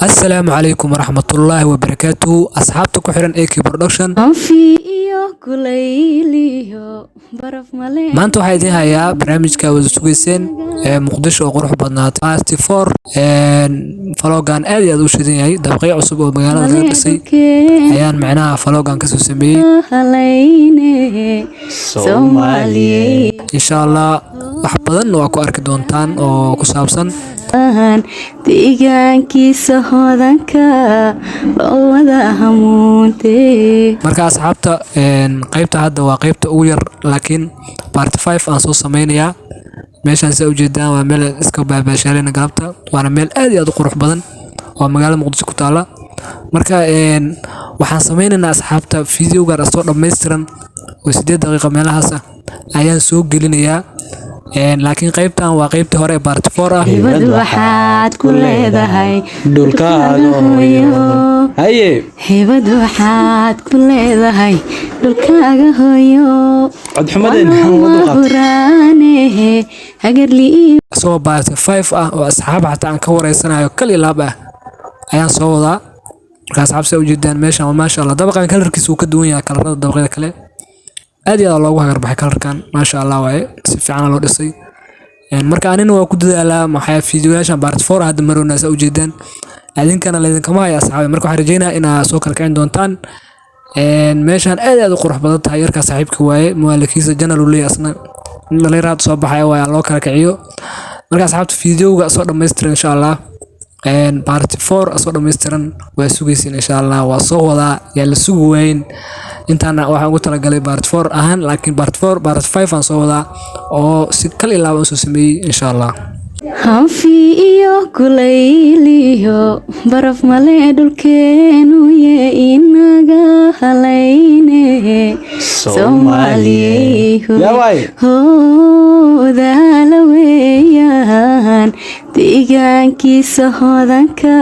Asalaamu calaykum waraxmatullaahi wabarakaatuhu, asxaabta ku xiran AK Production. Anfi iyo kulayliyo baraf male. Maanta waxaa idiin hayaa barnaamijka wada sugayseen ee Muqdisho oo qurux badnaatay part 4. Vlogan aad iyo aad u shidan yahay. Dabaqyo cusub oo magaalada laga dhisay ayaan macnaha vlogan kasoo sameeyey. Halayne Soomaaliye. Insha Allah wax badan waa ku arki doontaan oo ku saabsan deegaankiisa hodanka loo wada hamuunte. Marka asxaabta, qaybta hadda waa qaybta ugu yar, laakiin part 5 aan soo sameynayaa. Meeshaan saa ujeedaan waa meel iska baabaashaalena galabta, waana meel aad iyo aad u qurux badan oo magaalada Muqdisho ku taala. Marka waxaan sameynaynaa, asxaabta, videogan asoo dhammaystiran oo 8 daqiiqo meelahaas ah ayaan soo gelinayaa, laakiin qaybtan waa qaybtii hore ee part 4 ah. Hibad waxaad ku leedahay dhulkaaga hooyo, haye. Hibad waxaad ku leedahay dhulkaaga hooyo. Codxumadeen maxaa uga dulqaatay? Huraane hagarli. Isagoo part 5 ah oo asxaab xataa aan ka wareysanayo kal iyo laab ah ayaan soo wadaa. Marka asxaab, saa ujeedaan meeshan waa maasha Allah. Dabaqan colorkiisa wuu ka duwan yahay colorada dabaqyada kale. Aad iyo aad loogu hagarbaxay colorkan, maasha Allah waaye, si fiican loo dhisay. Marka anina waa ku dadaalaa. Maxaa fiidiyoyaashan part 4 hadda marownaa, saa ujeedaan, adinkana laydinkama hayo, asxaabi. Marka waxaan rajeynayaa inaa soo kala kicin doontaan. Meeshan aad aad u qurux badan tahay. Yarkaa saaxiibka waaye, muwaalikiisa channel uu leeyahay, asna in dhalinyaro hadda soo baxaya waaye, loo kala kiciyo. Marka asxaabta, fiidiyowga soo dhammaystiran insha Allah, part 4 soo dhammaystiran waa sugaysiin insha Allah, waa soo wadaa, yaa la sugi waayin. Intaana waxaan ugu talagalay part 4 ahaan, laakiin part 4, part 5 aan soo wadaa oo si kal iyo laab aan soo sameeyey insha Allah. Hanfi iyo kulayliyo baraf male dhulkeenu ye inaga halayne Soomaaliye. Yaa waay. Hoodaala weeyaan deegaankiisa hodanka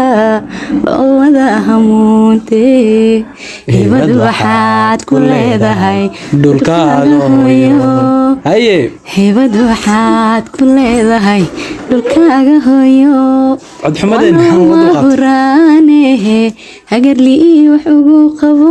loo wada hamuunte. Hibad waxaad ku leedahay dhulkaaga hooyo, haye. Hibad waxaad ku leedahay dhulkaaga hooyo. Codxumadeen maxaa uga dulqaatay? Huraane hagarli wax ugu qabo.